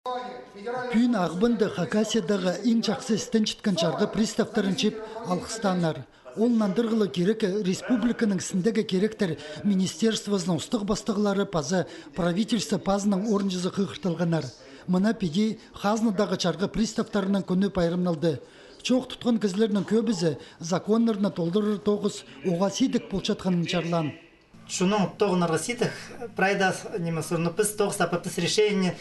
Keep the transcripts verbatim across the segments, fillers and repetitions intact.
Пӱӱн Ағбанда Хакасиядағы иң чахсы істенчеткен чарғы приставтарын чыып алғыстааннар. Ол нандырғлығ кирекке республиканың істіндегі киректер министерствозының устағ-пастағлары паза правительство пазының орынҷызы хығыртылғаннар. Мына піди хазнадағы чарғы приставтарының кӱні пайрамналды. Чоох тутхан кізілернің кӧбізі законнарны толдырар тоғыс уғаа сидік полчатханын чарлаан. Чонның тоғынарға сидік, прайда, ниме, сорны піс тоғыс апарбыс решение,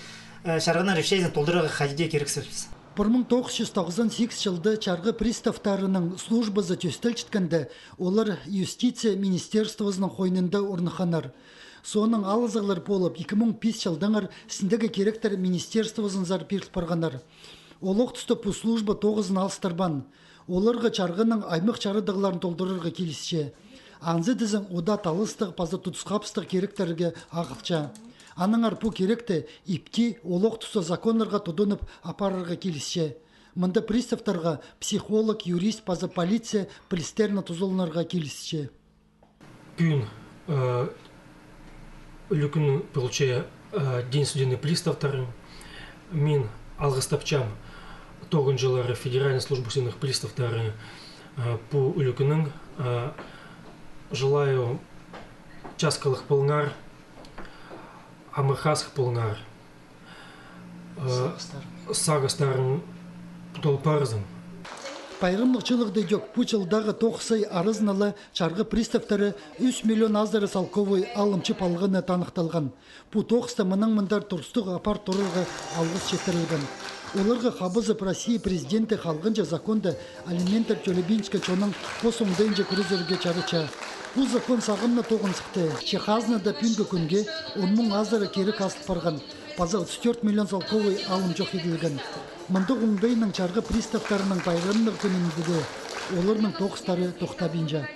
э, чарғының решениезін толдырарға хайди кирексіпчебіс. Пір муң тоғыс чӱс тоғызон сигіс чылда чарғы приставтарының службазы тӧстелчеткенде, олар юстиция министерствозының хойнында орныхханнар. Соонаң алызығлар полып, ікі муң пис чылдаңар істіндегі киректер министерствозынзар пиріл парғаннар. Олох туста пу служба тоғызын алыстырбаан. Оларға чарғының аймах чарадығларын толдырарға килісче. Анзы тізең удаа талыстығ паза тудыс-хабыстығ киректерге ағылча. Аннаңар пу киректі ипти олох туста законнарға тудынып апарарға килісче. Мында приставтарға психолог, юрист паза полиция пілістеріне тузаланарға килісче. Пӱӱн, э, ӱлӱкӱн полча, э, День судебных приставтары. Мин алғыстапчам тоғынҷылары Федеральной службы судебных приставтары, э, пу ӱлӱкӱннең, э, желаю часкалығ полыңар, амыр хазых полыңар. Э, сағыстарың тол парзын. Пайрамнығ чылығда идӧк пу чылдағы тоғыс ай аразына ла чарғы приставтары ӱс миллион азыра салковай алым чыып алғаны таныхталған. Пу тоғыста мынаң мындар турыстығ апар турарға алғыс читірілген. Оларға хабазып Россия президенті халғанҷы законда алименттер тӧлебинчеткен чонның пос оңдайынҷа кӱрезерге чарача. Пу закон сағам на тоғын сыхты. Че хазнада пӱӱнгі кӱнге он муң азыра кирек азыл парған. Паза отыс тӧрт миллион салковай алым чох иділген. Мындағ оңдайнаң чарғы приставтарының пайрамнығ кӱнінде дее оларның тоғыстары тохтабинча.